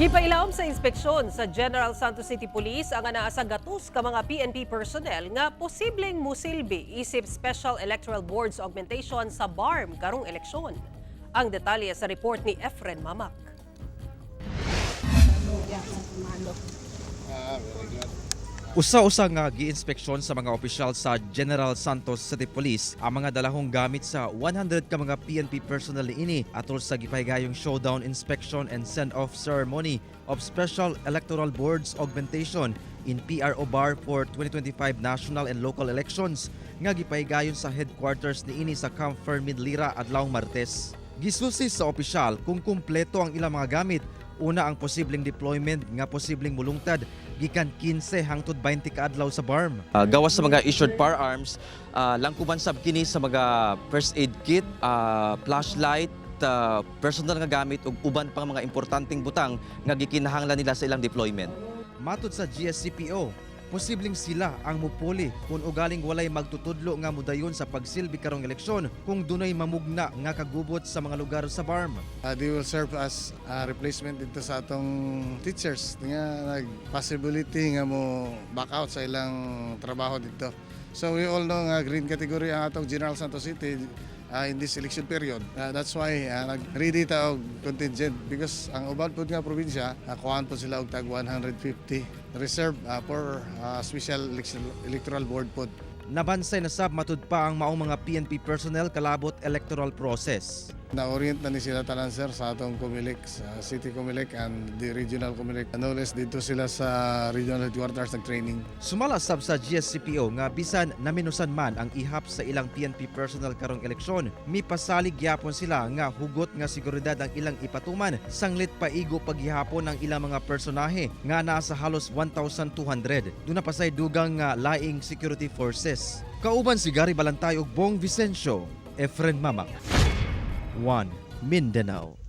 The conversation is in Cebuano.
Gipailawom sa inspeksyon sa General Santos City Police ang anaa sa gatos ka mga PNP personnel nga posibleng musilbi isip Special Electoral Boards Augmentation sa BARMM karong eleksyon. Ang detalye sa report ni Efren Mamak. Usa-usa nga giinspeksyon sa mga opisyal sa General Santos City Police ang mga dalahong gamit sa 100 ka mga PNP personnel niini atol sa gipahigayong showdown inspection and send-off ceremony of Special Electoral Boards Augmentation in PRO BAR for 2025 national and local elections nga gipahigayon sa headquarters niini sa Camp Fermin Lira adlawng Martes. Gisusi sa opisyal kung kumpleto ang ilang mga gamit. Una, ang posibleng deployment nga posibleng mulungtad gikan 15 hangtod 20 ka adlaw sa BARMM. Gawas sa mga issued firearms, langkuban sab kini sa mga first aid kit, flashlight, personal nga gamit ug uban pang mga importanteng butang nga gikinahanglan nila sa ilang deployment. Matod sa GSCPO, posibleng sila ang mupuli kung ugaling walay magtutudlo nga mudayon sa pagsilbi karong eleksyon kung dunay mamugna nga kagubot sa mga lugar sa BARMM. They will serve as a replacement dito sa atong teachers nga nag possibility nga mo back out sa ilang trabaho dito. So we all know nga green category ang atong General Santos City in this election period. That's why nag-ready ta og contingent because ang uban pud nga probinsya, kuhaan po sila og tag 150 reserve for special electoral board pod. Nabansay na sab matud pa ang maong mga PNP personnel kalabot electoral process. Na-orient na ni sila tanan, sir, sa atong Comelec, sa City Comelec and the Regional Comelec. No less dito sila sa regional headquarters nag-training. Sumala sab sa GSCPO nga bisan naminusan man ang ihap sa ilang PNP personnel karong eleksyon, mipasalig gyapon sila nga hugot nga seguridad ang ilang ipatuman sanglit paigo paghihapon ang ilang mga personahe nga nasa halos 1,200. Duna pa say dugang nga laing security forces. Kauban si Gary Balantay ug Bong Vicencio, Efren Mamak. 1 Mindanao.